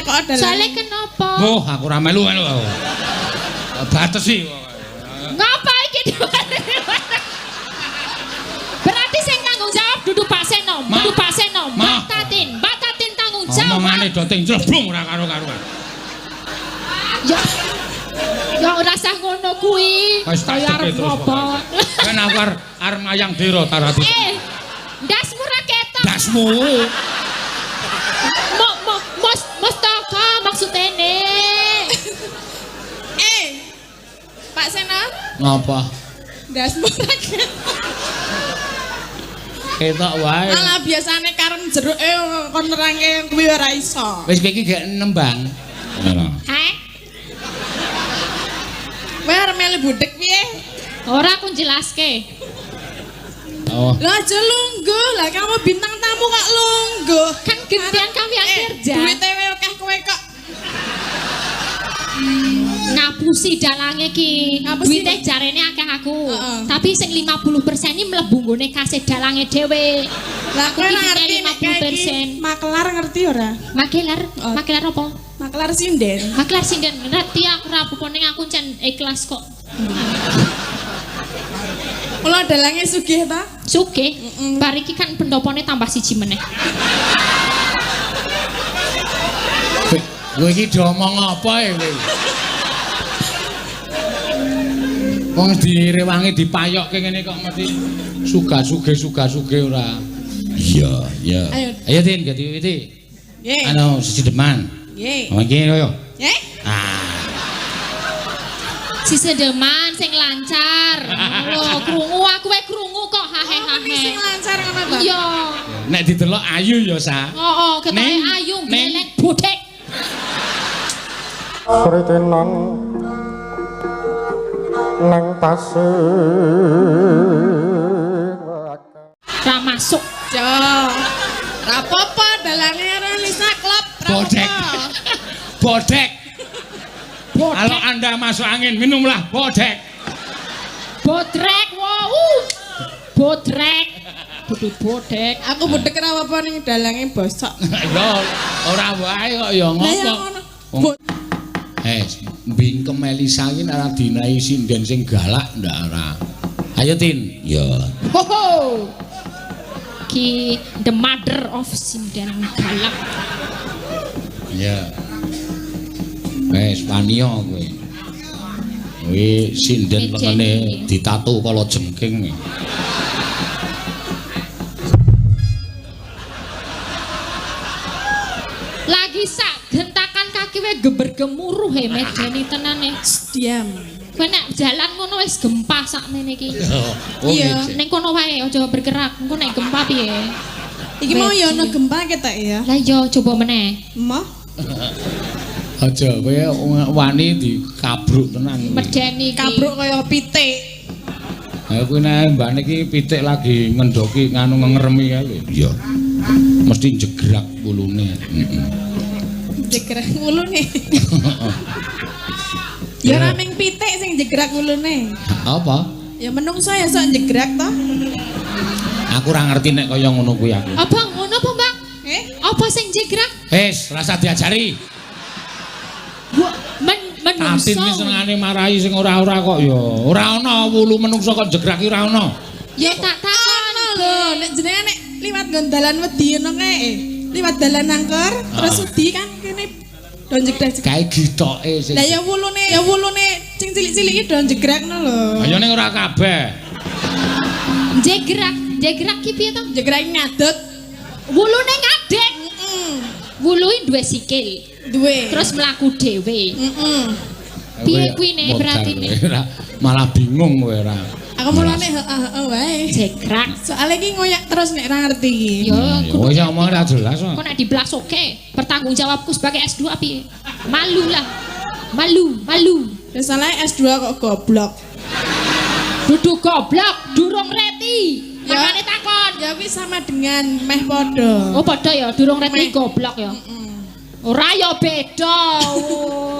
Tekok dalang. Soale kenapa? Oh, aku ora melu-melu aku. Batesi. Ngapa iki? Berarti sing tanggung jawab dudu Pak Seno, dudu Pak Seno, Mbak Tatin, Mbak Tatin tanggung jawab. Omongane do ting jleblung ora karo-karuan. Ya. Ya ora usah ngono kuwi. Wis tak Kaya arep cekek terus ngopo. Kan aku arep mayang dira tarati. Eh, ndasmu ra ketok. Dasmu. Mo mo mos mustaka maksudene. Eh. Pak Seno, Ngapa? ndasmu ra ketok. Ketok wae. Alah biasane karem jeruk kon nerangke kuwi ora iso. Wis kowe iki gak nembang. Ora. Heh? Kowe arep melu budek piye? Ora aku jelaske. Oh. Lah aja lungguh, lah kamu bintang tamu kok lungguh. Kan gantian kami yang kerja. Duite wae akeh kowe kok. Ngapusi dalange ki. Ngapusi. Duite jarene akeh aku. Heeh. Tapi sing 50% ini mlebu nggone kase dalange dhewe. Lah Aku kowe ki ora ngerti nek kae iki 50%. makelar ngerti ora? Makelar, Oh. makelar apa? Makelar sinden. Makelar sinden ngerti aku ora apa-apa ning aku cen ikhlas kok. Mula dalange sugih ta? Sugih. Mm-mm. Bar iki kan pendopone tambah siji meneh. Kowe iki diomong apa e kowe? Wong direwangi dipayokke ngene kok mesti suga-suge suga-suge ora. Iya, iya. Ayo. Ayo Tin, ganti witi. Nggih. Anu sesideman. Nggih. Oh iki yo. Nggih. Ah. Sisedeman sing lancar. Lho, krungu aku wae krungu kok hahe Oh, meni hahe. sing lancar ngono ta? Iya. Nek didelok ayu ya, Sa. Heeh, ketoke Ning, ayu ning. gleleng bodhek. Sritinan nang pasir Ra masuk. Jo. Ra apa-apa dalange karo Lisa klop. Ra Bodek. apa-apa. Bodek. Bodek. Kalau Anda masuk angin, minumlah bodek. Bodrek, wow. Bodrek. Bodek bodek. Aku budek ra apa-apa ning dalange bosok. Ya ora wae kok ya Lah ya ngopo. ngono. Wong- Bingkem Elisa iki nek ora dinahi sinden sing galak ndak ora. Ayo Tin. Ya. Ho ho. Ki the mother of sinden galak. Ya. Wes paniya kowe. Kuwi sinden lengene ditatu kala jengking. Lagi sak gentakan kaki we geber-gemuruh he medeni tenane. Diam. Kowe nek jalan ngono wis gempa sakmene iki. Oh, Iya. Ning kono wae aja bergerak, engko nek gempa piye? Iki mau ya ono gempa ketok ya. Lah iya coba meneh. Emoh. Aja kowe wani dikabruk tenan. Medeni iki. Kabruk kaya pitik. Ha kuwi nek mbane iki pitik lagi ngendoki nganu ngeremi kae lho. Iya. Mesti jegrak wulune. Heeh. Jegrak wulune. Ya ora ming pitik sing jegrak wulune. Apa? Ya menungso ya sok jegrak to. Aku ora ngerti nek kaya ngono kuwi aku. Apa ngono apa, Mbak? Eh? Apa sing jegrak? Wis, rasa diajari. Menungso. Tatin wis senengane marahi sing ora-ora kok ya. Ora ana wulu menungso kok jegrak ki ora ana. Ya tak takon. Ono lho, nek jenengan nek liwat nggon dalan wedi ngono kae. Liwat dalan angker, terus wedi kan kene do jegrak. Kae gitoke sing. Lah ya wulune sing cilik-cilik iki do jegrak ngono lho. Ayo ning ora kabeh. Jegrak, jegrak ki piye to? Jegrak ngadeg. Wulune ngadeg. Heeh. Wuluhe duwe sikil. Duwe. Terus mlaku dhewe. Heeh. Piye kuwi nek berarti nek? Malah bingung kowe ora. Aku mulane heeh heeh wae. Jegrak. Soale iki ngoyak terus nek ora ngerti iki. Ya Oh ya omong ora jelas kok. Kok nek diblasoke, bertanggung jawabku sebagai S2 piye? Malu lah. Malu, malu. Ya salah S2 kok goblok. Dudu goblok, durung reti. Ya. Makane takon. Ya kuwi sama dengan meh padha. Oh padha ya, durung reti Meh. goblok ya. Ora ya beda.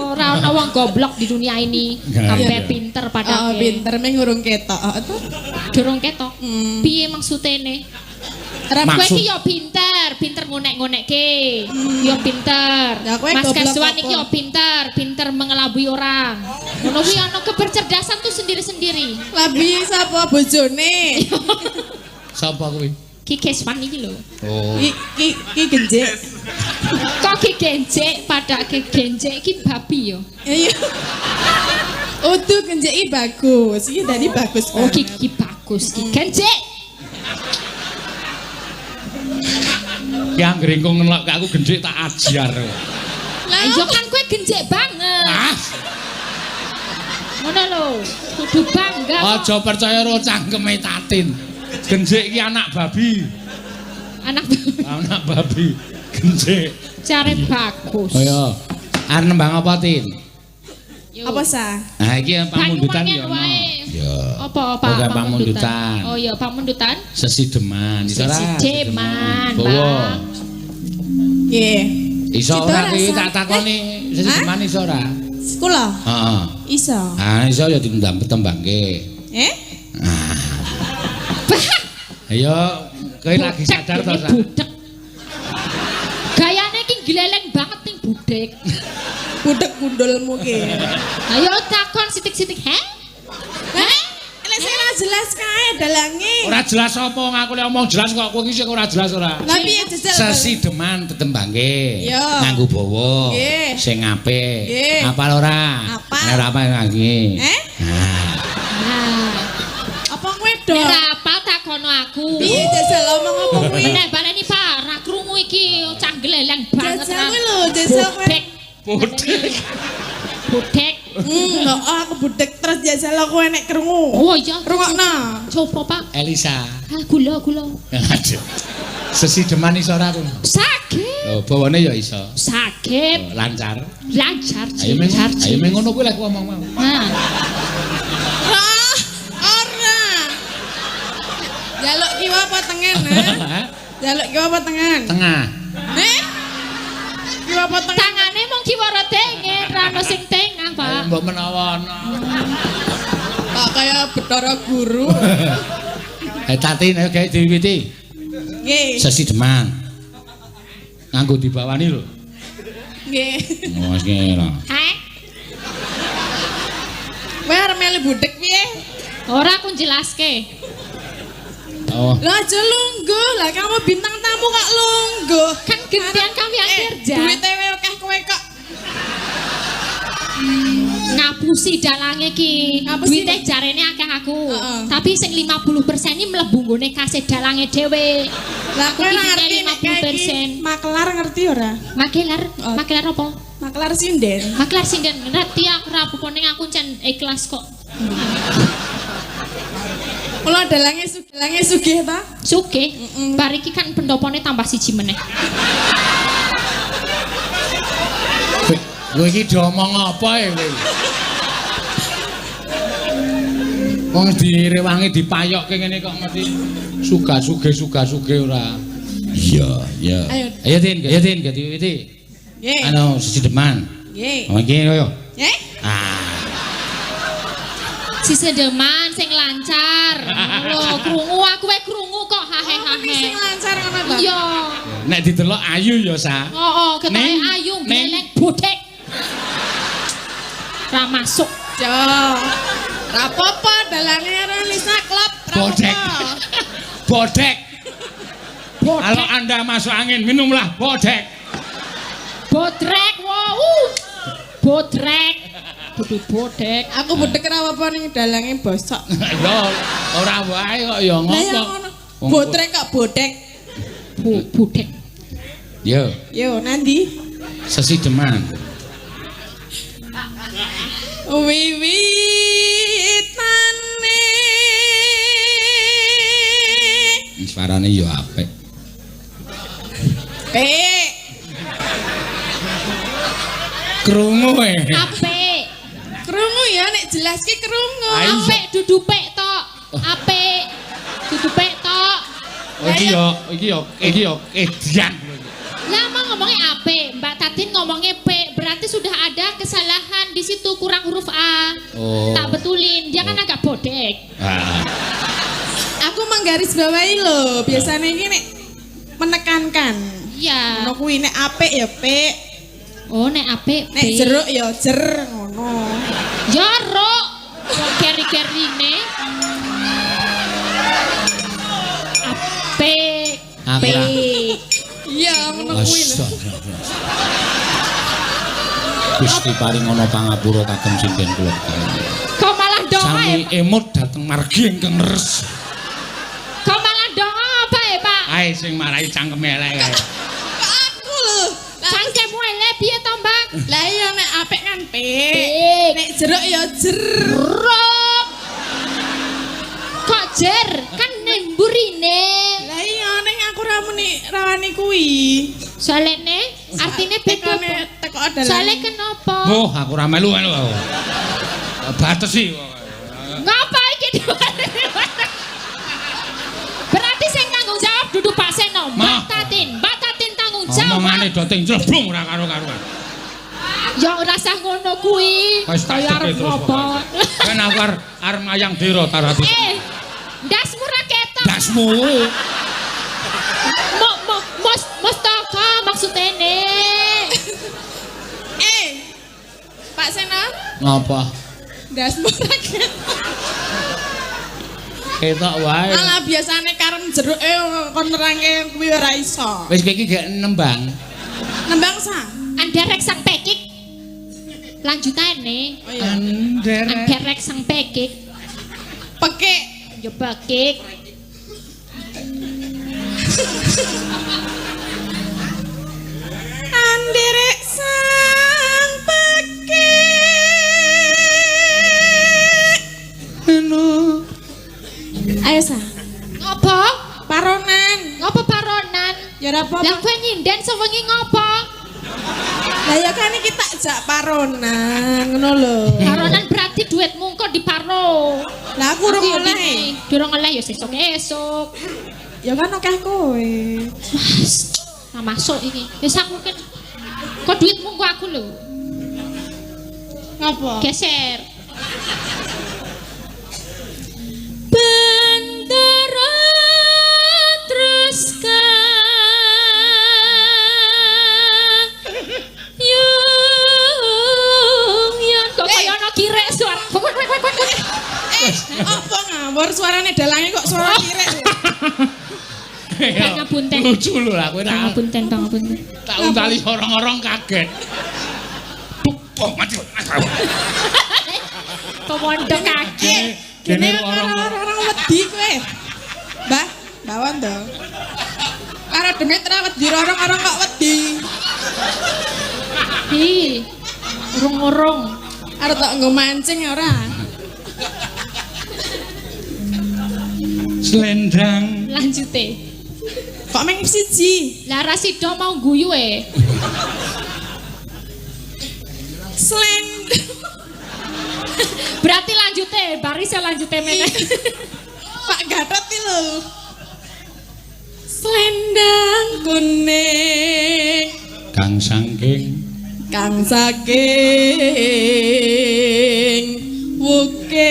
Ora ana wong goblok di dunia ini. Kabeh pinter Oh, padake. pinter meh urung ketok. Oh, to. Durung ketok. Hmm. Piye maksudene? Ora Kowe Maksud- iki ya pinter, pinter pinter ngonek-ngonekke. Yo pinter. Mas Keswan iki yo pinter, pinter mengelabui orang. Ngono kuwi ana kebercerdasan tuh sendiri-sendiri. Labi sapa bojone? Sapa kuwi? Ki Keswan iki lho. Oh. Ki genjek. Kok ki genjek pada ki genjek iki babi yo. Iya. Utuh genjek iki bagus. Iki dadi bagus. Oh ki bagus ki genjek. Ki anggere engko ngelok aku genjek tak ajar. Lah iya kan kowe genjek banget. Ah. Ngono lho, kudu bangga. Aja percaya karo cangkeme Tatin. Genjek iki anak babi. Anak babi. Anak babi. Genjek. Care bagus. Oh iya. Arep nembang apa, Tin? Apa sa? Nah iki pamundutan ya ono. Ya. Apa pamundutan? Oh iya, pamundutan. Sesideman. Sesideman, Pak. Nggih. Iso ora iki tak takoni sesideman iso ora? Kula? Heeh. Iso. Ah iso ya ditembangke. Eh? Ayo, kowe lagi sadar to, Sa? Budek. Gayane iki gleleng banget ning budek. Budek gundulmu ki. Ayo takon sithik-sithik, he? Heh? Lek sing ora jelas kae dalange. Ora jelas apa aku lek omong jelas kok kowe iki sing ora jelas ora. Lah piye jajal? Sesideman tetembangke. Nganggo bawa. Sing apik. Apal ora? Apal. Ora apal lagi. Eh? Nah. Apa kowe do? Ora apal takono aku. Piye jajal omong apa kuwi? Nek baleni Pak, ra krungu iki cah gleleng banget. Jajal kuwi lho, jajal kowe. Budek. Budek. Heeh, aku budek terus jajal aku enek krungu. Oh iya, rungokno. Coba Pak. Elisa. Ah, gula, gula. Aduh. Sesideman iso ora aku? Saged. Oh, bawane ya iso. Saged. Oh, lancar. Lancar. Ayo meng ngono kuwi lek ngomong mau. Nah. Ora. Jaluk kiwa apa tengen, ha? Jaluk kiwa apa tengen? Tengah. Eh? Kiwa apa tengen? Tangane mung kiwa ora tengen, ra ono sing tengah, Pak. Mbok menawa ana. Kok kaya Bathara Guru. Tatin ayo gawe diwiwiti. Nggih. Sesideman. Nganggo dibawani lho. Nggih. Oh, wis ngene lho. Heh. Kowe arep melu budek piye? Ora aku jelaske. Oh. Lah aja lungguh, lah kamu bintang tamu kok lungguh. Kan gantian kami yang kerja. Duite akeh kowe kok. Ngapusi dalange ki. Duite jarene akeh aku. Tapi sing 50% iki mlebu nggone kase dalange dhewe. Lah kowe ngerti 50%. Makelar ngerti ora? Makelar? Makelar apa? Makelar sinden. Makelar sinden ngerti aku ora apa-apa ning aku cen ikhlas kok. Kula dalange sugih ta? Sugih. Bar iki kan pendopone tambah siji meneh. Kowe iki diomong apa e kowe? Wong direwangi dipayokke ngene kok mesti suga-suge ora. Iya, iya. Ayo Tin, ayo Tin, diwiwiti. Nggih. Anu sesideman. Nggih. Oh iki yo. Nggih. Ah. Sesideman sing lancar. Lho, krungu aku wae krungu kok hahe-hahe. Sing lancar ngono ta? Iya. Nek didelok ayu ya, Sa. Heeh, ketoke ayu gleleng budek. Ra masuk. Jo. Ra apa-apa dalange karo Lisa klop. Bodek. Bodek. Kalau Anda masuk angin, minumlah bodek. Bodrek, wow. Bodrek. Dudu bodek. Aku bodek ora apa-apa ning dalange bosok. Ya ora wae kok ya ngopo. Bodrek kok bodek. Bodek. Yo. Yo nandi? Sesideman. Wiwitane. Suarane yo apik. Apik. Krungu e. Apik. Krungu ya nek jelas ki krungu. Apik dudu pek tok. Apik. Dudu pek tok. Oh, iki yo edian. Lah mau ngomongnya apik, Mbak Tatin ngomongnya P, berarti sudah ada kesalahan di situ, kurang huruf A. Oh. Tak betulin, dia kan agak bodek. Ah. Aku menggarisbawahi loh, biasanya ini nek menekankan. Iya. Ngono kuwi nek apik ya pik, Oh, nek apik nek jeruk ya jer ngono. Jeruk. Kok keri-kerine. Apik. Pik. Iya, ngono kuwi lho. Gusti paring ana pangapura kagem sinden kula kaliyan. Kok malah donga Sami ya? emut dhateng margi ingkang leres. Kok malah donga apa ya, Pak? Ae sing marai cangkeme elek kae. Kok aku lho. Cangkemmu elek piye to, Mbak? Lah iya nek apik kan pik. Pik. Nek jeruk ya jer. Jeruk. Kok jer? Kan ning mburine. Lah iya ning aku ra muni rawani kuwi. Soalene artine beda. Teko dalan. Soale kenapa? Oh, aku ra melu melu aku. Batesi. Ngapa iki? Berarti sing tanggung jawab dudu Pak Seno, Mbak Tatin. Mbak Tatin tanggung jawab. Omongane do ting jleblung ora karo-karuan. Ya ora sah ngono kuwi. Wis tak Kaya arep ngopo. Kan aku arep mayang dira tarati. Ndasmu ra ketok. Ndasmu. Mo mo mos mustaka maksudene. Pak Seno, Ngapa? ndasmu ra ketok. Ketok wae. Alah biasane karem jeruke kon nerangke kuwi ora iso. Wis kowe iki gak nembang. Nembang sa? Anderek sang pekik. Lanjutane. Oh iya. Anderek sang pekik. Pekik. Ya pekik. Anderek sang pekik. Eno. Ayo sa. Ngopo? Paronan. Ngopo paronan? Ya ora apa-apa. Lah kowe nyinden sewengi ngopo? Lah ya kan iki tak jak paronan ngono lho. Paronan berarti duitmu kok diparo. Lah aku urung oleh. Durung oleh ya sesuk esuk. Ya kan akeh kowe. Mas, ora masuk iki. Wis aku kan kok duitmu kok aku lho. Ngopo? Geser. Bendera terus yung yon kok kaya ana kirek suara. Apa ngawur suarane dalange kok suara kirek. Pangapunten. Lucu lho lah kowe tak. Pangapunten, pangapunten. Tak untali orang-orang kaget. Duk, oh mati. Pemondo kaget. Dene orang-orang wedi kowe. Mbah, Mbah Wondo. Karo demit ra wedi orang-orang kok wedi. Hi. Urung-urung. Arep tak nggo mancing ora. Slendang. Lanjute. Kok meng siji? Lah ra sida mau guyu e. Slendang. Berarti lanjute, barise lanjute meneh. Pak Gatot iki lho. Slendang kuning kang saking kang saking wukir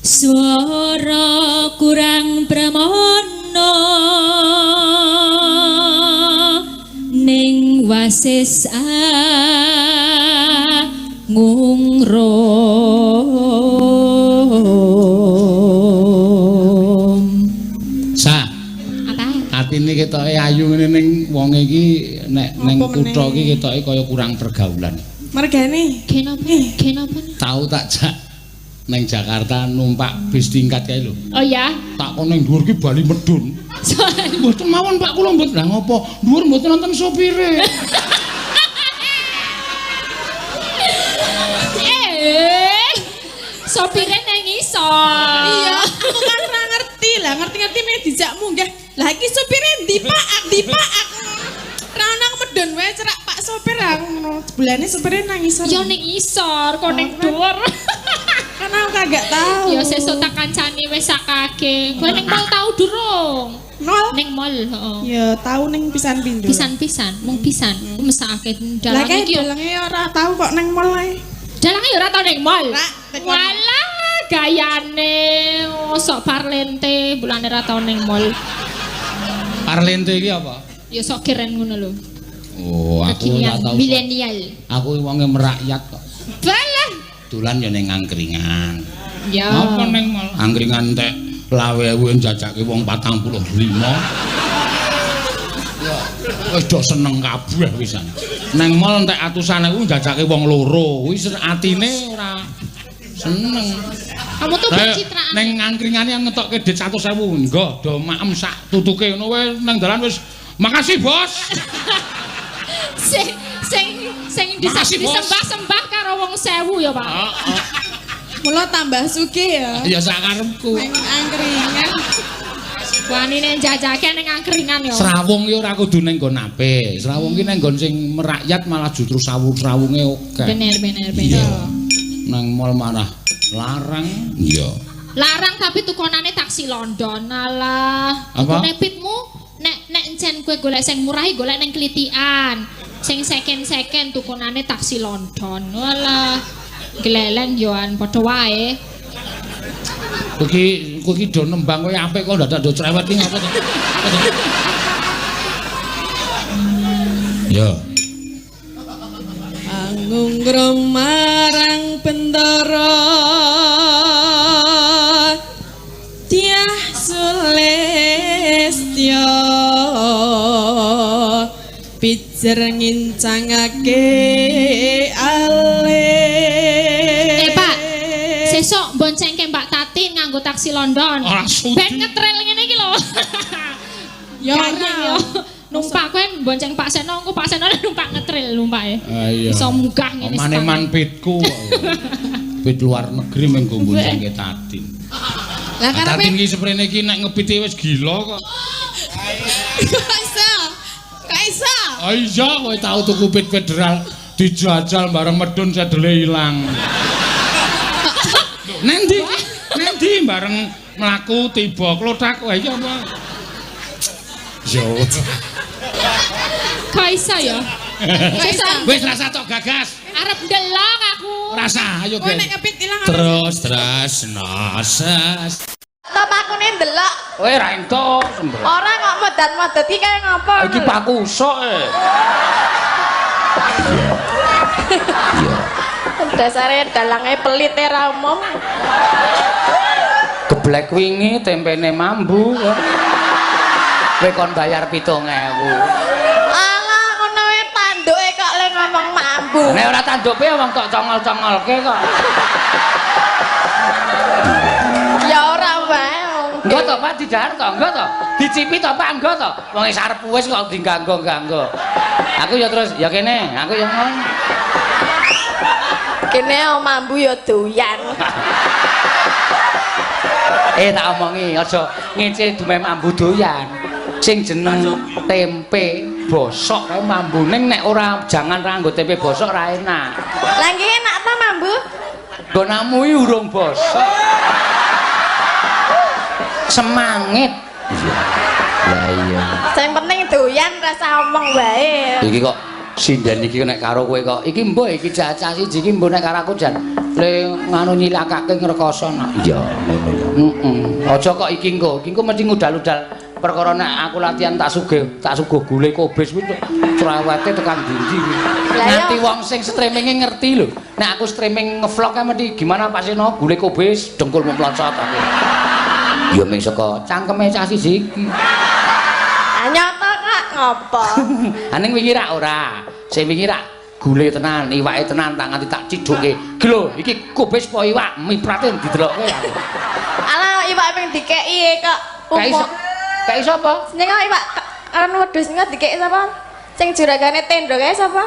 swara kurang pramono ning wasis ngungrum. Sa apa? Atine ketoke ayu ngene ning wong iki nek ning kutha iki ketoke kaya kurang pergaulan. Mergane kenapa? Kenapa? Tau tak jak ning Jakarta numpak bis tingkat kae lho. Oh ya. Tak kono ning dhuwur ki bali medun. Mboten mawon Pak kula mboten. Lah ngopo? Dhuwur mboten nonton sopire. Sopire nang isor. Iya, aku kan ora ngerti. Lah ngerti-ngerti meh dijak munggah. Lah iki sopire ndi Pak? Ndi Pak? Ra ono aku medun wae cerak Pak sopir aku ngono. Jebulane sopire nang isor. Ya ning isor, kok ning dhuwur. Kan aku kagak tahu. Ya sesuk tak kancani wis sakake. Kowe ning mall tau durung? Mall? Ning mall, heeh. Ya tau ning pisan pindho. Pisan-pisan, mung pisan. Ku mesakake Lah dalange kae iki. dalange ora tau kok ning mall ae. Dalange ya ora tau ning mall. Ra, Walah, Gayane sok parlente bulane ra tau ning mall. Parlente iki apa? Ya sok keren ngono lho. Oh, aku ora tau. Milenial. Aku wonge merakyat kok. Balah. Dolan ya ning angkringan. Ya. Apa ning mall? Angkringan tek lawe-ewe njajake wong 45. Ya, wis do seneng kabeh wisan. Neng mall entek atusan ewu njajake wong loro. Kuwi atine ora seneng. Kamu tuh pencitraan. Neng angkringane yang ngetokke dit 100.000, nggo do maem sak tutuke ngono wae nang dalan wis makasih, Bos. Sing sing disembah-sembah karo wong 1000 ya, Pak. Heeh. Mula tambah sugih ya. Ya sak karepku. Neng angkringan. Wanine njajake ning angkringan ya. Srawung ki ora kudu ning nggon apik. Srawung ki ning nggon sing merakyat malah justru sawung-srawunge akeh. Bener bener bener. Nang mall marah larang. Iya. Larang tapi tukonane taksi London. Alah, tukone pitmu nek nek encen kowe golek sing murah golek ning Klitikan. Sing second-second tukonane taksi London. Walah. Gleleng yoan padha wae. Kowe iki do nembang kowe apik kok dadak do cerewet iki ngapa to? Ya. Angungrum marang bendara Dyah Sulistya pijer ngincangake ale. Pak, sesuk boncengke Mbak Tatin nganggo taksi London. Ben ngetrel ngene iki lho. Ya ora. Numpak kowe bonceng Pak Seno, engko Pak Seno numpak ngetril numpake. Iso munggah ngene. Maneman pitku. Pit luar negeri mung nggo boncengke Tatin. Lah karepe Tatin iki seprene iki nek ngepiti wis gila kok. Kok iso? Kok iso? Oh iya, kowe tau tuku pit federal dijajal bareng medun sedele ilang. Nendi? Nendi bareng mlaku tiba klothak wae iki apa? Yo. Kok iso ya? Wis rasa tok gagas. Arep ndelok aku. Rasa ayo Kowe nek kepit ilang terus terus noses. Top akune ndelok. Kowe ra entuk sembrono. Ora kok modat-modat iki kaya ngopo. Iki paku usuk e. Iya. Dasare dalange pelit ra umum. Geblek wingi tempene mambu. Kowe kon bayar 7.000. Alah ngono wae tanduke kok le ngomong mambu. Nek ora tanduke wong tok congol-congolke kok. Ya ora wae. Engko to Pak didahar to, engko to. Dicipi to Pak, engko to. Wong wis arep wis kok diganggo-ganggo. Aku ya terus ya kene, aku ya ngono. Kene mambu ya doyan. Tak omongi aja ngece dume mambu doyan. Sing jeneng tempe bosok kae mambu ning nek ora jangan ra nggo tempe bosok ra enak. Lah nggih enak ta mambu? Nggonamu iki urung bosok. Semangit. Iya. Lah iya. Sing penting doyan rasa omong wae. Iki kok sinden iki nek karo kowe kok iki mbuh iki cacah siji iki mbuh nek karo aku jan le nganu nyilakake ngrekoso nak. Iya ngono ya. Heeh. Aja kok iki engko, iki engko mesti ngudal-udal perkara nek aku latihan tak sugih, tak suguh gule kobis kuwi cerewete tekan ndi-ndi kuwi. Nganti wong sing streaminge ngerti lho. Nek aku streaming ngevlog kae mesti gimana Pak Seno gule kobis dengkul mlocot aku. Ya ming saka cangkeme cah siji iki. Ah nyata kok ngopo? Ha ning wingi rak ora. Sing wingi rak gule tenan, iwake tenan tak nganti tak cidhuke. Iki lho, iki kobis po iwak miprate didelokke aku. Alah iwak ping dikeki kok. Kei sapa? Sing kok iwak aran wedhus sing dikeki sapa? Sing juragane tendo kae sapa?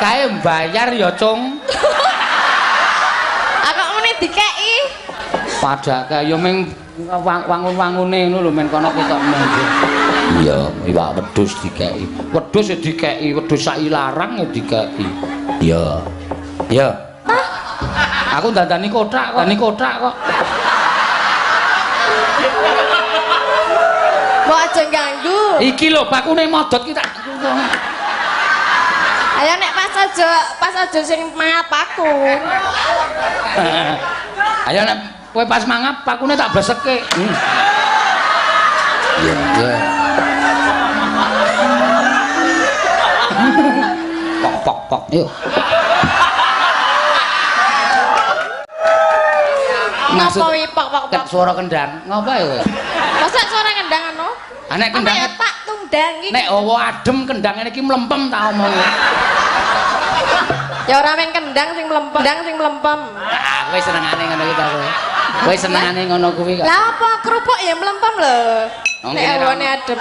Kae mbayar ya, Cung. Ah kok muni dikeki? Padake ya ming wangun-wangune ngono lho men kono ketok monggo. Iya, iwak wedhus dikeki. Wedhus ya dikeki, wedhus sak ilarang ya dikeki. Iya. Iya. Aku dandani kothak kok, dandani kothak kok. Mbok aja ganggu. Iki lho bakune modot ki tak. Ayo nek pas aja sing mangat paku. paku. Ayo nek kowe pas mangap pakune tak blesekke. Iya, iya. Pok pok pok. Yuk. Ngapa wi pok pok pok? Suara kendang. Ngapa ya kowe? Masa suara kendang anu? Ah nek kendang ya tak tundang iki. Nek hawa adem kendang ngene iki mlempem tak omongi. Ya ora men kendang sing mlempem, kendang sing mlempem. Ah, kowe senengane ngono kuwi ta kowe. Kowe senengane ngono kuwi kok. Lah apa kerupuk ya mlempem lho. Nek hawane adem.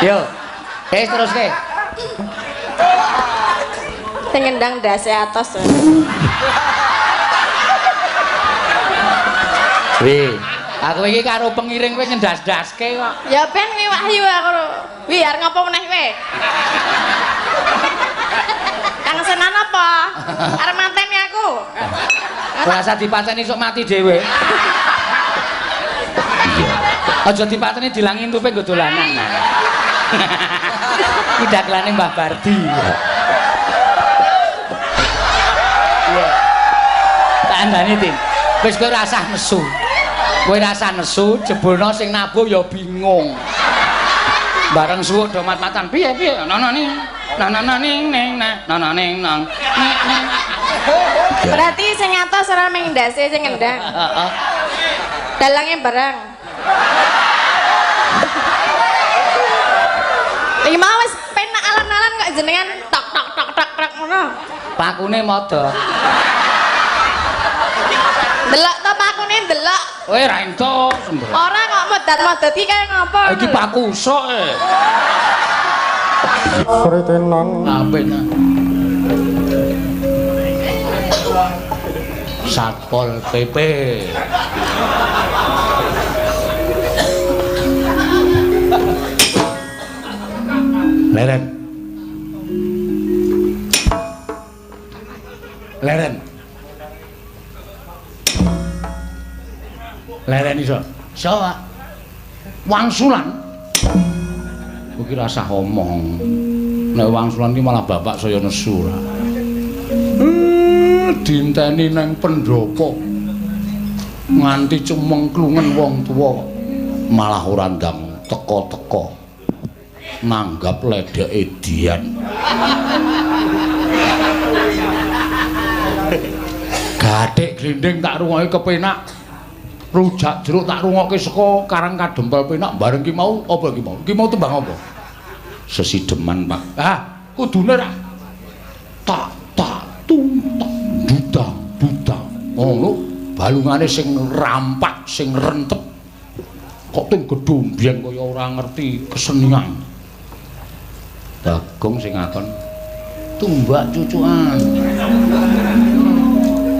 Yo. Wis teruske. Sing kendang ndase atos. Wih, aku iki karo pengiring kowe ngendas-ndaske kok. Ya ben kuwi Wahyu aku. Wi arep ngopo meneh kowe? Kang Senan apa? Arep mateni aku. Ora usah dipateni sok mati dhewe. Iya. Aja dipateni dilangi entupe nggo dolanan. Iki dagelane Mbah Bardi. Iya. Tak andani, Tin. Wis kowe ora usah nesu. Kowe ora usah nesu, jebulno sing nabuh ya bingung. Bareng suwuk do mat-matan, piye piye? Nono ning, nono ning ning nono ning nang. Ning ning. Berarti sing atos ora mung ndase sing ngendang. Heeh. Dalange barang. Iki mau wis penak alon-alon kok jenengan tok tok tok tok tok ngono. Pakune modho. Delok to pakune delok. Kowe ra entuk sembrono. Ora kok modat-modat iki kaya ngopo. Iki paku usuk e. Sritenan. Apik ta. Satpol PP. Leren. Leren. Leren iso. Iso, Pak. Wangsulan. Kowe iki rasah omong. Nek wangsulan iki malah bapak saya nesu ra. Dinteni nang pendopo. Nganti cemengklungen wong tuwa malah ora ndang teka-teka. Nanggap ledeke Dian. Gathik glinding tak rungokke kepenak. Rujak jeruk tak rungokke saka Karang Kadempel penak bareng ki mau apa ki mau? Ki mau tembang apa? Sesideman, Pak. Ah, kudune ra tak tak tung tak duda duda. Ngono balungane sing rampak, sing rentep. Kok ting gedhombyeng kaya ora ngerti kesenian. Bagong sing ngakon tumbak cucukan.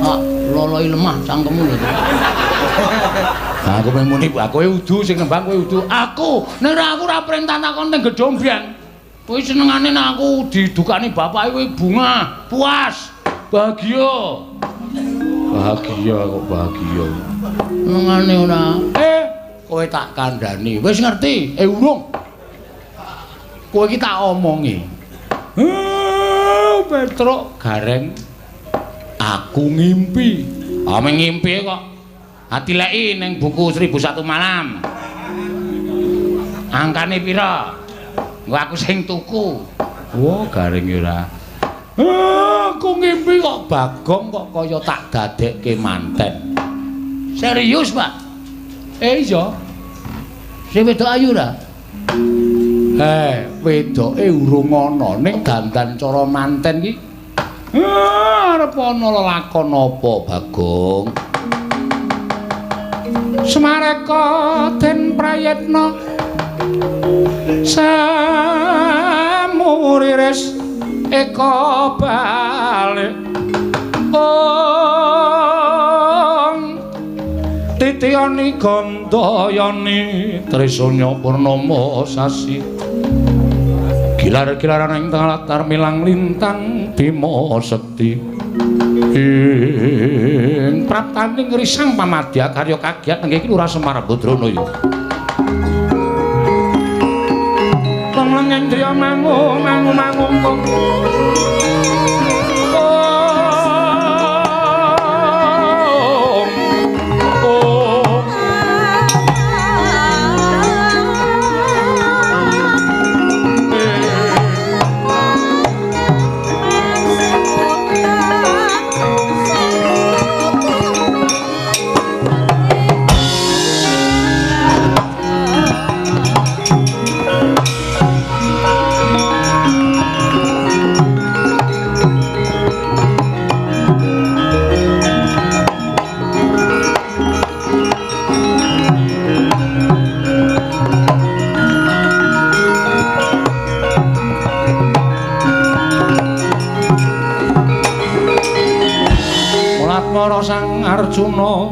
Ah, loloi lemah cangkemmu lho. Aku mung muni, kowe udu sing nembang kowe udu. Aku, nek aku ora perintah takon teng Gedhombyang. Kowe senengane nek aku didukani bapake kowe bunga, puas, bahagia. Bahagia kok bahagia. Senengane ora. Kowe tak kandhani. Wis ngerti? Urung. Kowe iki tak omongi. Petruk Gareng aku ngimpi. Ah ngimpi kok. Atileki ning buku 1001 Malam. Angkane pira? Engko aku sing tuku. Wah, Gareng ora. Aku ngimpi kok Bagong kok kaya tak dadekke manten. Serius, Pak? Iya. Sing wedok ayu ra? Wedoke urung ana ning dandan cara manten iki. Arep ana lelakon apa, Bagong? Semareka den prayitna samuriris eka balik ong titiyani gandayani trisanya purnama sasi gilar-gilaran ing tengah latar milang lintang bima sekti ing praptaning risang pamadya karya kagiat nenggih iki Lurah Semar Badrana ya. Wong leng indriya mangu mangu mangungkung. Arjuna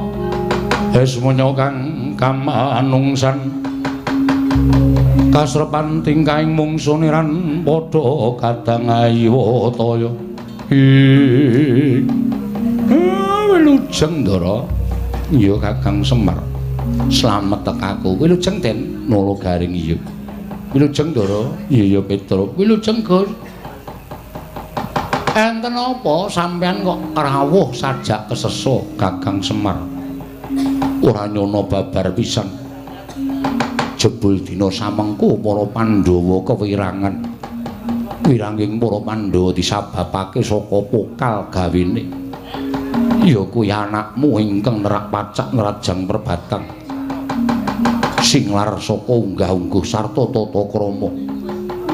esmonya kang kamanungsan kasrepan tingkahing mungsuniran padha kadang ayiwataya. Wilujeng Ndara. Iya Kakang Semar. Slamet tekaku. Wilujeng Den Nala Garing iya. Wilujeng Ndara. Iya ya Petruk. Wilujeng Gus. Enten apa sampean kok rawuh sajak kesesa Kakang Semar? Ora nyono babar pisan. Jebul dina samengko para Pandhawa kewirangan. Wiranging para Pandhawa disababake saka pokal gawene. Ya kuwi anakmu ingkang nerak pacak nrajang perbatang. Sing lar saka unggah-ungguh sarta tata krama.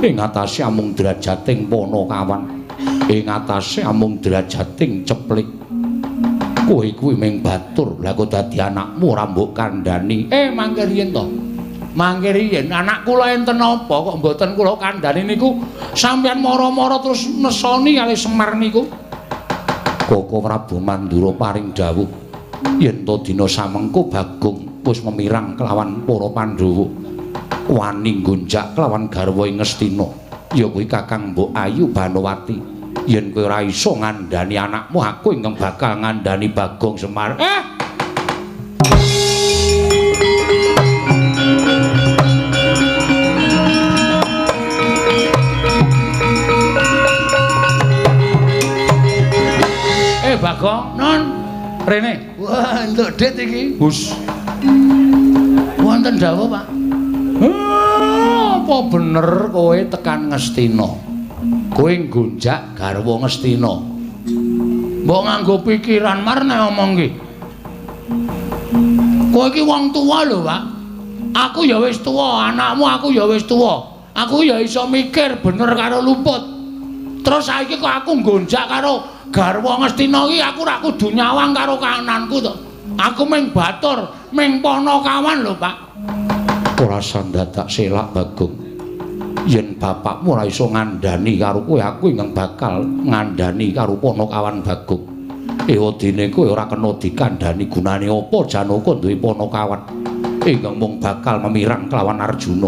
Ing atase amung drajating Panakawan. Ing atase amung drajating ceplik. Kowe kuwi ming batur, lha kok dadi anakmu ora mbok kandhani. Mangke riyen to. Mangke riyen anak kula enten apa kok mboten kula kandhani niku sampeyan mara-mara terus nesoni kali Semar niku. Koko Prabu Mandura paring dawuh yen to dina samengko Bagong wis memirang kelawan para Pandhawa. Wani nggonjak kelawan garwa ing Ngastina. Ya kuwi Kakang Mbok Ayu Banowati. Yen kowe ora iso ngandhani anakmu, aku ingkang bakal ngandhani Bagong Semar. Bagong, non rene. Wah, entuk dit iki. Hus. Wonten dawuh, Pak. Apa bener kowe tekan Ngastina? Kowe nggonjak garwa Ngastina. Mbok nganggo pikiran mar nek omong ki. Kowe iki wong tuwa lho, Pak. Aku ya wis tuwa, anakmu aku ya wis tuwa. Aku ya iso mikir bener karo luput. Terus saiki kok aku nggonjak karo garwa Ngastina iki aku ora kudu nyawang karo kananku to. Aku ming batur, ming Panakawan lho, Pak. Ora sandadak selak Bagong. Yen bapakmu ora iso ngandhani karo kowe, aku ingkang bakal ngandhani karo Panakawan Bagong. Ewadene kowe ora kena dikandhani gunane apa Janaka duwe Panakawan ingkang mung bakal memirang kelawan Arjuna.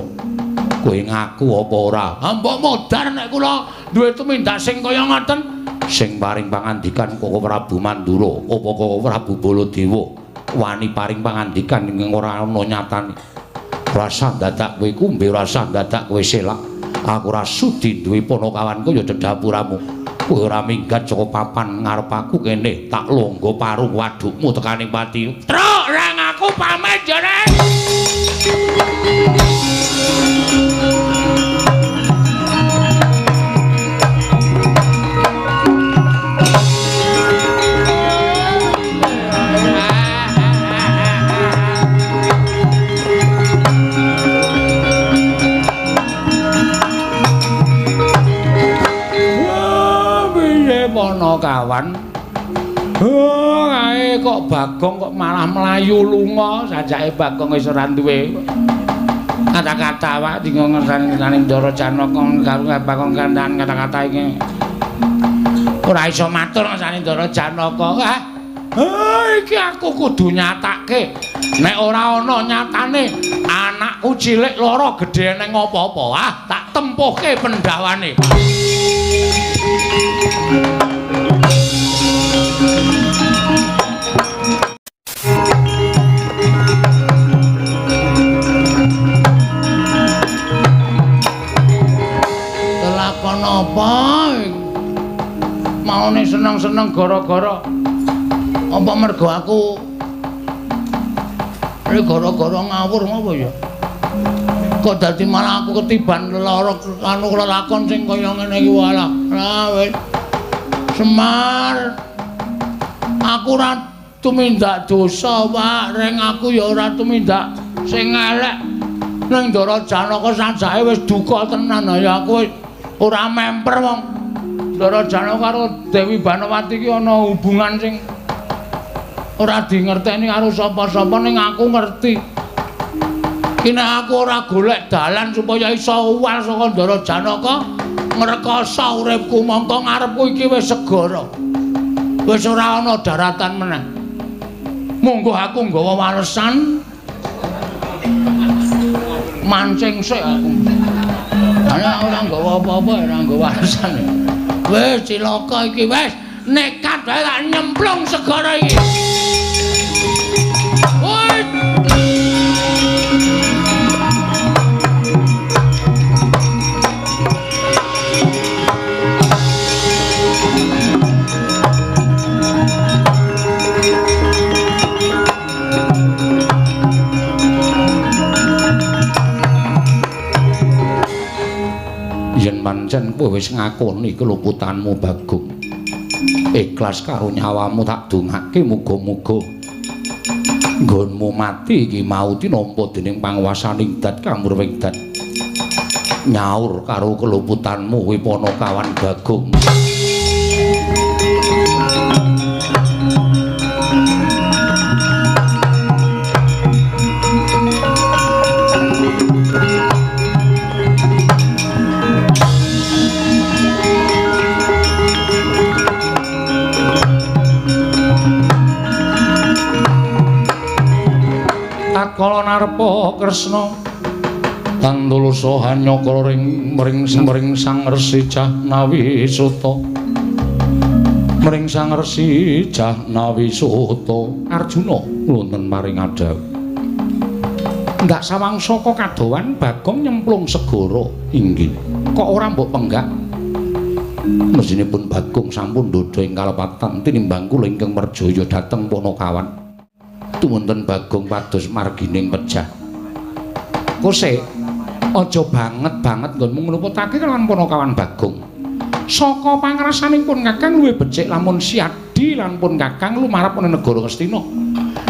Kowe ngaku apa ora? Ha mbok modar nek kula duwe tumindak sing kaya ngoten. Sing paring pangandikan Koko Prabu Mandura apa Koko Prabu Baladewa wani paring pangandikan ingkang ora ana nyatane. Rasa dadak kowe kumbe, rasa dadak kowe selak. Aku ora sudi duwe Panakawanku ya dedapuramu. Kowe ora minggat saka papan ngarep aku kene, tak longgo parung wadukmu tekaning pati. Truk rang aku pamit ya, Rek. Kawan. Oh, kae kok Bagong kok malah mlayu lunga, sajake Bagong wis ora duwe kata-kata wak dinggo ngersani Ndara Janaka karo Bagong kandhan kata-kata iki. Ora iso matur ngersani Ndara Janaka. Iki aku kudu nyatake. Nek ora ana nyatane anakku cilik lara gedhe nang apa-apa, ah tak tempuhke pendawane. Lakon apa? Maune seneng-seneng gara-gara apa mergo aku gara-gara ngawur ngopo ya? Kok dadi malah aku ketiban lara anu lelakon sing kaya ngene iki walah. Lah wis. Semar. Aku ora tumindak dosa, Pak. Reng aku ya ora tumindak sing elek. Ning Ndara Janaka sajake wis duka tenan ya aku wis ora memper wong. Ndara Janaka karo Dewi Banowati iki ana hubungan sing ora dingerteni karo sapa-sapa ning aku ngerti. Ki nek aku ora golek dalan supaya iso uwal saka Ndara Janaka ngrekoso uripku mongko ngarepku iki wis segara. Wis ora ana daratan meneh. Monggo aku nggawa walesan. Mancing sik aku. Ana ora nggawa apa-apa, ora nggawa walesan. Wis cilaka iki wis, nekat wae tak nyemplung segara iki. Woi. Yen pancen kowe wis ngakoni keluputanmu Bagong, ikhlas karo nyawamu tak dongake muga-muga nggonmu mati iki mau tinampa dening panguwasaning dat kamurwing dat. Nyaur karo keluputanmu kuwi Panakawan Bagong. Tatkala narpa Kresna tandulusa hanyakra ring mring Sang Resi Jahnawi Suta, mring Sang Resi Jahnawi Suta Arjuna wonten maring adhawuh. Ndak sawang saka kadowan Bagong nyemplung segara. Inggih. Kok ora mbok penggak? Mesinipun Bagong sampun ndhodha ing kalepatan tinimbang kula ingkang merjaya dhateng Panakawan. Tumunten Bagong pados margining pejah. Kose aja banget-banget nggonmu ngluputake kelawan Panakawan Bagong. Saka pangrasaning pun Kakang luwih becik lamun siadi lan pun Kakang lumarep ana negara Ngastina.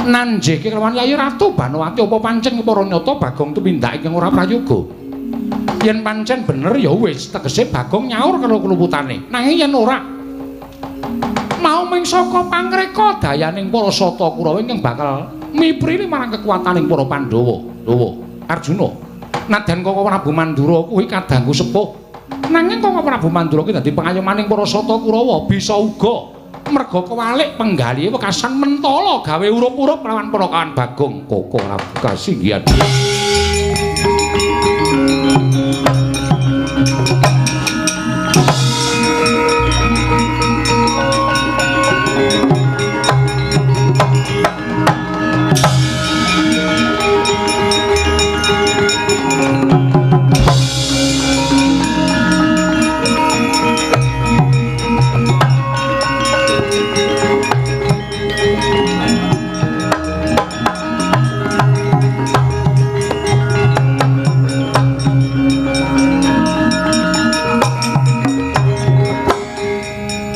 Nanjeke kelawan Yayi Ratu Banowati apa pancen para nyata Bagong tumindak ingkang ora prayoga. Yen pancen bener ya wis tegese Bagong nyaur karo kluputane. Nanging yen ora mau ming saka pangreka dayaning para Sata Kurawa ingkang bakal miprili marang kekuataning para Pandhawa. Dawa Arjuna. Nadyan Koko Prabu Mandura kuwi kadangku sepuh. Nanging Koko Prabu Mandura kuwi dadi pengayomaning para Sata Kurawa bisa uga merga kewalik penggalihe wekasan mentala gawe urup-urup lawan Panakawan Bagong. Koko Prabu kasinggihan.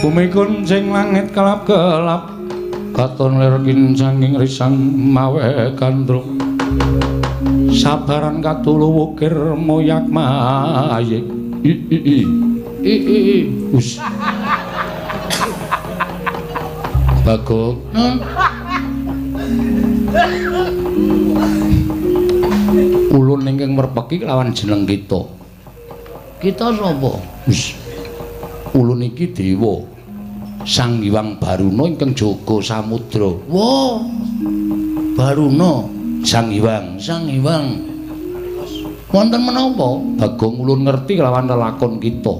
Bumi kuncing langit kelap-kelap katon lir kincanging risang mawe gandrung sabaran katulu wukir moyak mayik i i i i i i us Bagong. Ulun ingkang merpeki lawan jeneng kita. Kita sapa? Wis. Ulun iki dewa Sang Hyang Baruna ingkang jaga samudra. Wah. Baruna, Sang Hyang, Sang Hyang. Wonten menapa? Bagong ulun ngerti lawan lelakon kita.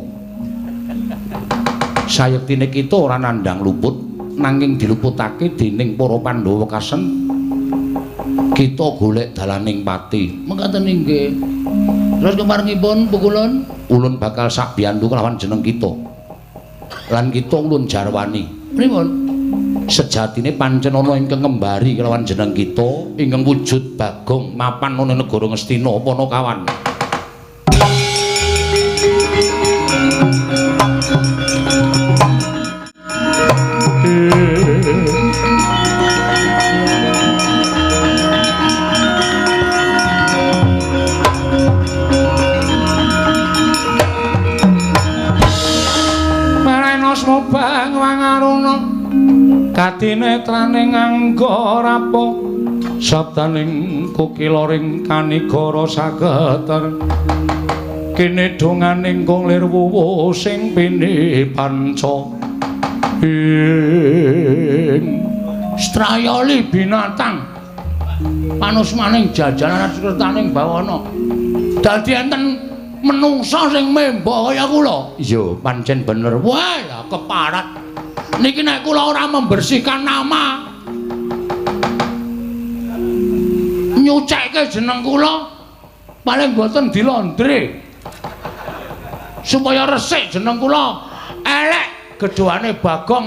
Sayektine kita ora nandhang luput, nanging diluputake dening para Pandhawa kasen. Kita golek dalaning pati. Mekaten inggih. Terus keparengipun pukulun, ulun bakal sakbiyantu kelawan jeneng kita. Lan kita ulun jarwani. Pripun? Sejatine pancen ana ingkang ngembari kelawan jeneng kita ingkang wujud Bagong mapan ana negara Ngastina Panakawan. Katinetraning angga rapa sabdaning kukila ring kanigara sageter kene donganing kung lir wuwu sing pini panca ing Strayoli binatang. Panusmaning jajanan kertaning bawana. Dadi enten menungsa sing memba kaya kula. Iya, pancen bener. Wah, lah keparat. Niki nek kula ora membersihkan nama, nyucekke jeneng kula paling mboten dilondre. Supaya resik jeneng kula, elek gedhoane Bagong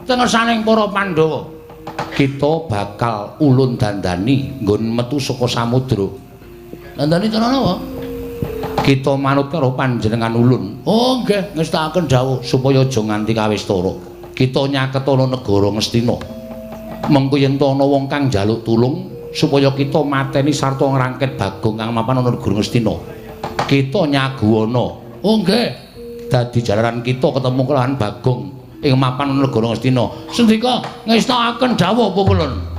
tengesaning para Pandhawa. Kita bakal ulun dandani nggon metu saka samudra. Dandani cara napa? Kita manut karo panjenengan ulun. Oh nggih, ngestakaken dawuh supaya aja nganti kawistara. Kita nyaketana negara Ngastina. Mengko yen to ana wong kang njaluk tulung supaya kita mateni sarta ngrangket Bagong kang mapan ana negara Ngastina. Kita nyaguana. Oh nggih. Dadi jalaran kita ketemu kelawan Bagong ing mapan ana negara Ngastina. Sendika ngestakaken dawuh pukulun.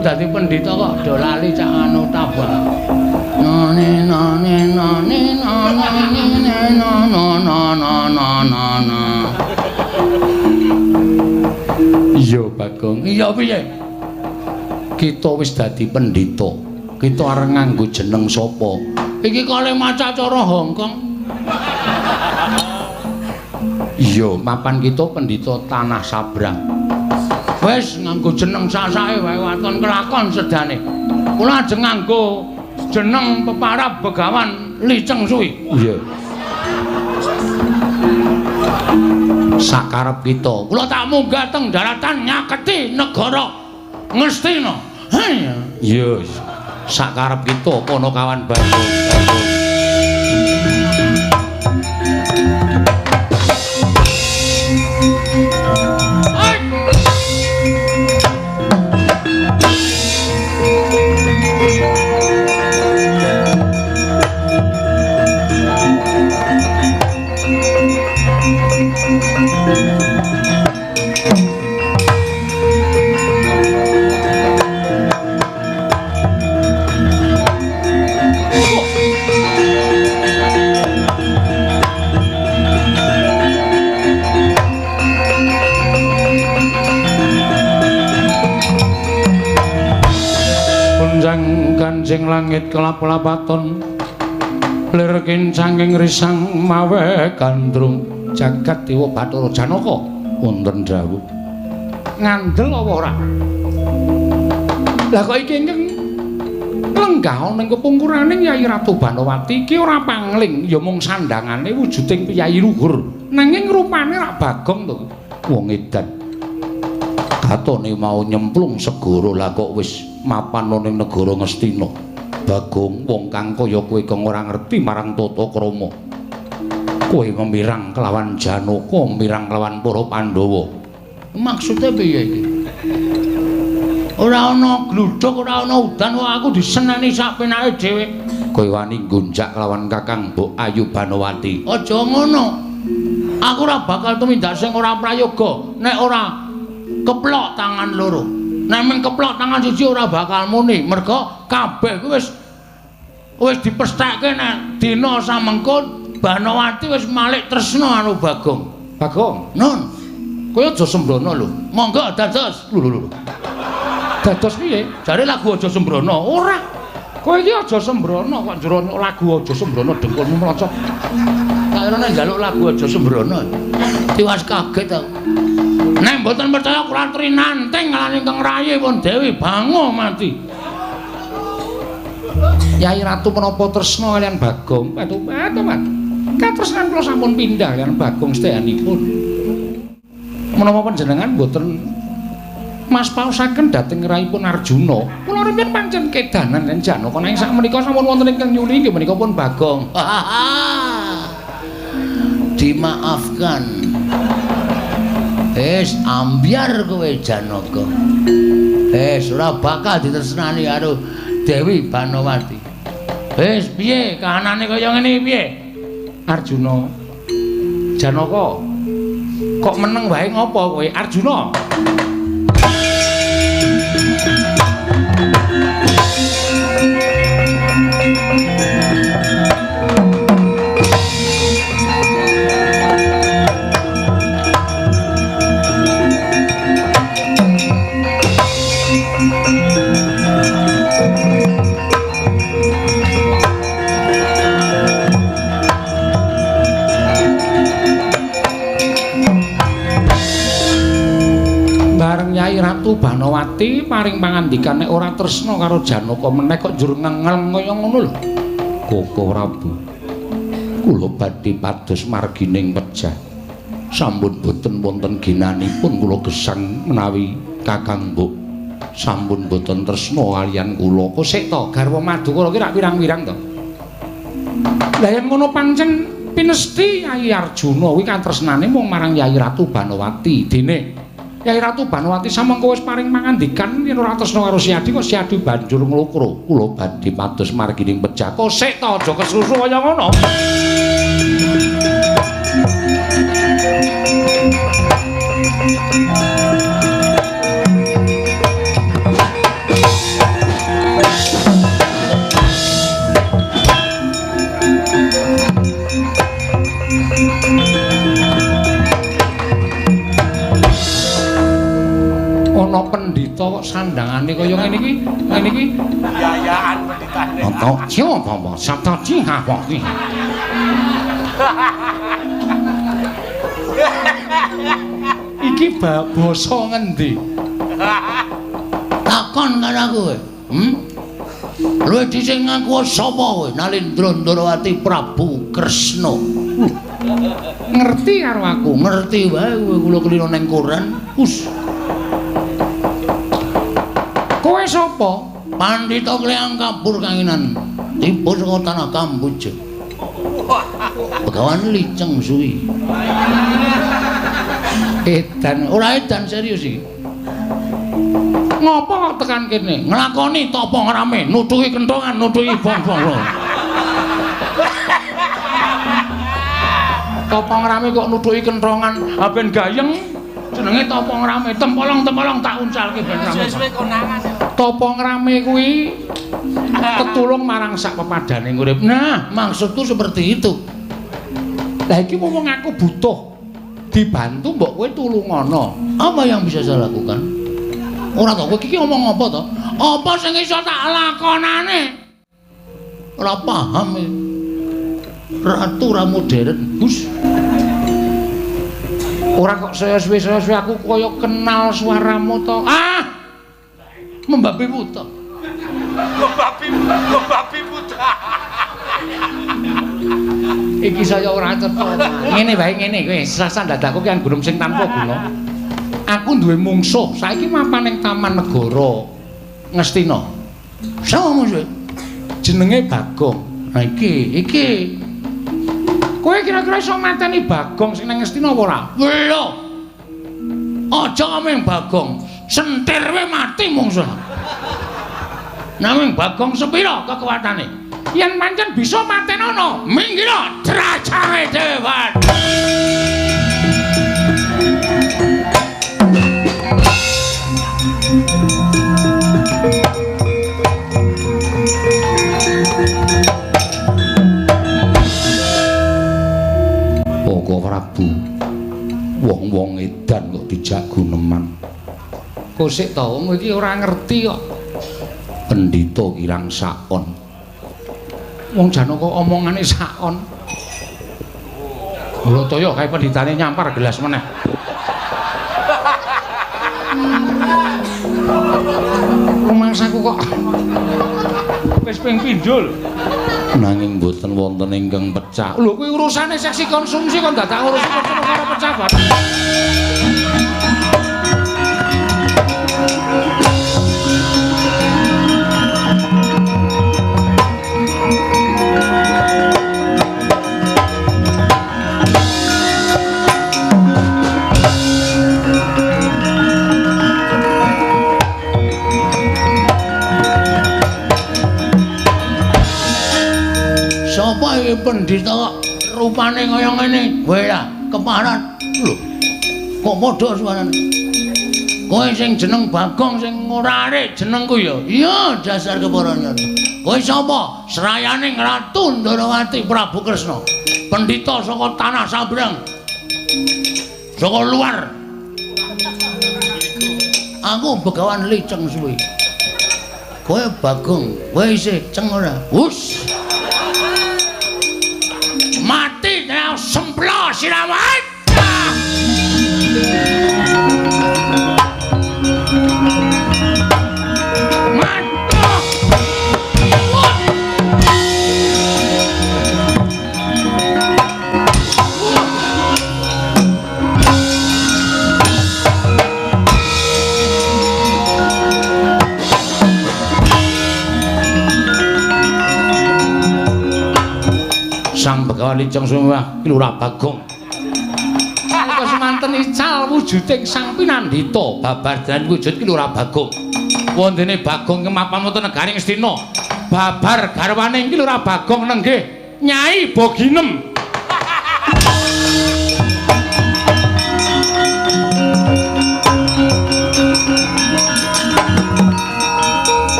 Dadi pendhita kok do lali cak anu tabah. Nane nane nane nane nane nane nane. Iya Bagong. Iya piye? Kita wis dadi pendhita. Kita arep nganggo jeneng sapa? Iki kale maca cara Hongkong. Iya, mapan kita pendhita tanah sabrang. Wis nganggo jeneng sak-sake wae waton kelakon sedane. Kula ajeng nganggo jeneng peparab Begawan Li Cheng Sui. Iya. Sakarep kita, kula tak munggah teng daratan nyaketi negara Ngastina. Iya. Sakarep kita kono kawan Bagong. Kancing langit kelap-lapaton lir kincanging risang mawe gandrung jagat dewa Bathara Janaka wonten dawuh ngandel apa ora? Lah kok iki ingkang lenggah ana ing kepungkuraning Yayi Ratu Banowati iki ora pangling ya mung sandangane wujuding piyayi luhur nanging rupane rak Bagong to wong edan katone mau nyemplung segara lah kok wis mapan ning negara Ngastina. Bagong wong kang kaya kowe kang ora ngerti marang tata krama. Kowe memirang kelawan Janaka, mirang kelawan para Pandhawa. Maksude piye iki? Ora ana gludhuk, ora ana udan, kok aku diseneni sak penake dhewe. Kowe wani nggonjak kelawan Kakang Mbok Ayu Banowati. Aja ngono. Aku ora bakal tumindak sing ora prayoga nek ora keplok tangan loro. Nek mung keplok tangan siji ora bakal muni, merga kabeh kuwi wis dipestheke nek dina samengko Banowati wis malik tresna karo Bagong. Bagong, nun. Kowe aja sembrono lho. Monggo dados. Lho lho lho. Dados piye? Jare lagu aja sembrono. Ora. Kowe iki aja sembrono kok njero lagu aja sembrono dengkulmu mlocot. Tak kira nek njaluk lagu aja sembrono. Tiwas kaget aku. Nek mboten percaya kula aturi nanting lan ingkang rayi pun Dewi Bango mati. Yai Ratu menapa tresna kaliyan Bagong? Patu-patu, Mas. Katresnan kula sampun pindhah kaliyan Bagong sedayanipun. Menapa panjenengan mboten Mas paosaken dhateng raipun Arjuna. Kula rumiyin pancen kedanan yen Janaka nanging sakmenika sampun wonten ingkang nyuli inggih menika pun Bagong. Dimaafkan. Wis ambyar kowe Janaka. Wis ora bakal ditresnani karo Dewi Banowati. Wis piye kahanane kaya ngene piye? Arjuna. Janaka. Kok meneng wae ngopo kowe Arjuna? Bareng Nyai Ratu Banowati paring pangandikan nek ora tresna karo Janaka meneh kok njur ngengel kaya ngono lho. Koko Prabu, kula badhe pados margining pejah. Sampun boten wonten ginanipun kula gesang menawi Kakang Mbok sampun boten tresna kaliyan kula. Kok sik to garwa Madukara ki rak wirang-wirang to. Lah yen ngono pancen pinesthi Yai Arjuna kuwi katresnane mung marang Yai Ratu Banowati. Dene Yai Ratu Banowati samangka wis paring pangandikan yen ora tresna karo Siadi kok Siadi banjur nglokro. Kula badhe pados margining pejah. Kok sik to aja kesusu kaya ngono. Ana pendhita kok sandangane kaya ngene iki, ngene iki. Yayaan pendhitane. Ana siapa apa sabta apa iki. Iki basa ngendi? Takon karo aku kowe. Hmm? Luwih dhisik ngaku sapa kowe? Nalindra Ndrawati Prabu Kresna. Ngerti karo aku? Ngerti wae kowe kula kelino ning koran. Us. Kowe sapa? Pandhita Kleyang Kabur Kanginan. Tiba saka tanah Kamboja. Begawan Liceng Suwi. Edan, ora edan serius iki. Ngopo kok tekan kene? Nglakoni tapa ngrame, nutuhi kentongan, nutuhi bong-bong. Tapa ngrame kok nutuhi kentongan, ha ben gayeng. Jenenge tapa ngrame, tempolong-tempolong tak uncalke ben rame. Suwe-suwe konangan. Tapa ngrame kuwi tetulung marang sak pepadane urip. Nah, maksudku seperti itu. Lah iki wong aku butuh dibantu mbok kowe tulungono. Apa yang bisa saya lakukan? Ora to, kowe iki ngomong apa to? Apa sing iso tak lakonane? Ora paham iki. Ratu ra modern, Gus. Ora kok saya suwe-suwe aku kaya kenal suaramu to. Ah! Membabi buta. Membabi buta. Iki saya ora cetha. Ngene wae ngene kowe, sasan dadaku ki gunung sing tanpa guna. Aku duwe mungsuh, saiki mapan ning Taman Negara Ngastina. Sapa mungsuhe? Jenenge Bagong. Nah iki, iki. Kowe kira-kira iso mateni Bagong sing nang Ngastina apa ora? Lho. Aja mung Bagong, sentir wae mati mungsuh. Nanging Bagong sepira kekuatane? Yen pancen bisa matenono, minggiro drajange dewan. Koko Prabu, wong-wong edan kok dijak guneman. Kosik to wong iki ora ngerti kok. Pendhita kirang sakon. Wong Janaka omongane sakon. Lho toyo kae pendhitane nyampar gelas meneh. Rumangsaku kok wis ping pindho lho. Nanging mboten wonten ingkang pecah. Lho kuwi urusane seksi konsumsi kok dadak ngurusi perkara pecah barang. Apa iki pendhita kok rupane kaya ngene? Kowe lah keparat. Lho. Kok padha suarane? Kowe sing jeneng Bagong sing ora arek jenengku ya. Iya, dasar keparane. Kowe sapa? Serayaning Ratu Ndorowati Prabu Kresna. Pendhita saka tanah Sabrang. Saka luar. Aku begawan Liceng Suwi. Kowe Bagong, kowe isih ceng ora? Hus. Mati nek semplo sirawat. Sang Begawan Liceng Suwi ki Lurah Bagong. Nalika semanten ical wujuding Sang Pinandita babar dan wujud ki Lurah Bagong. Wondene Bagong kemapan wonten negaring Ngastina. Babar garwane ki Lurah Bagong nenggih Nyai Boginem.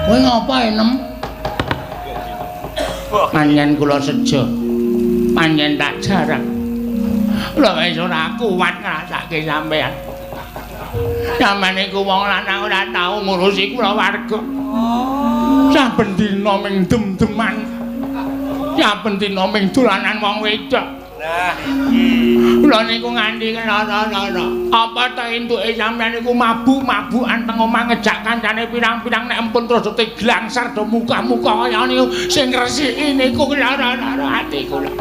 Kowe ngapa enem? Panjen kula sejo. Panjen tak jarang. Kula wis ora kuat ngrasake sampean. Sampeyan iku wong lanang ora tau ngurusi kula warga. Saben dina ming dem-deman. Saben dina ming dolanan wong wedok. Nah iki. Kula niku nganti lara-lara. Apa ta entuke sampeyan niku mabuk-mabukan teng omah ngejak kancane pirang-pirang nek empun terus glangsar do muka-muka kaya niku sing ngresiki niku lara-lara ati kula.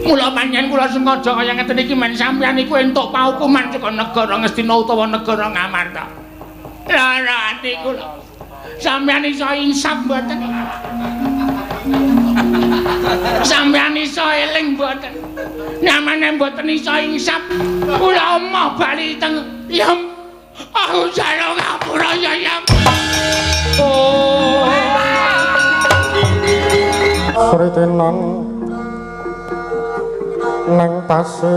Mula panjenengan kula sengaja kaya ngeten iki men sampeyan niku entuk paukuman saka negara Ngastina utawa negara Ngamarta. Lara ati kula. Sampeyan iso insaf mboten? Sampeyan iso eling mboten? Nyamane mboten iso insaf. Kula emoh bali teng Yem. Aku jaluk ngapura ya Yem. Oh. Sritenan nang pasir.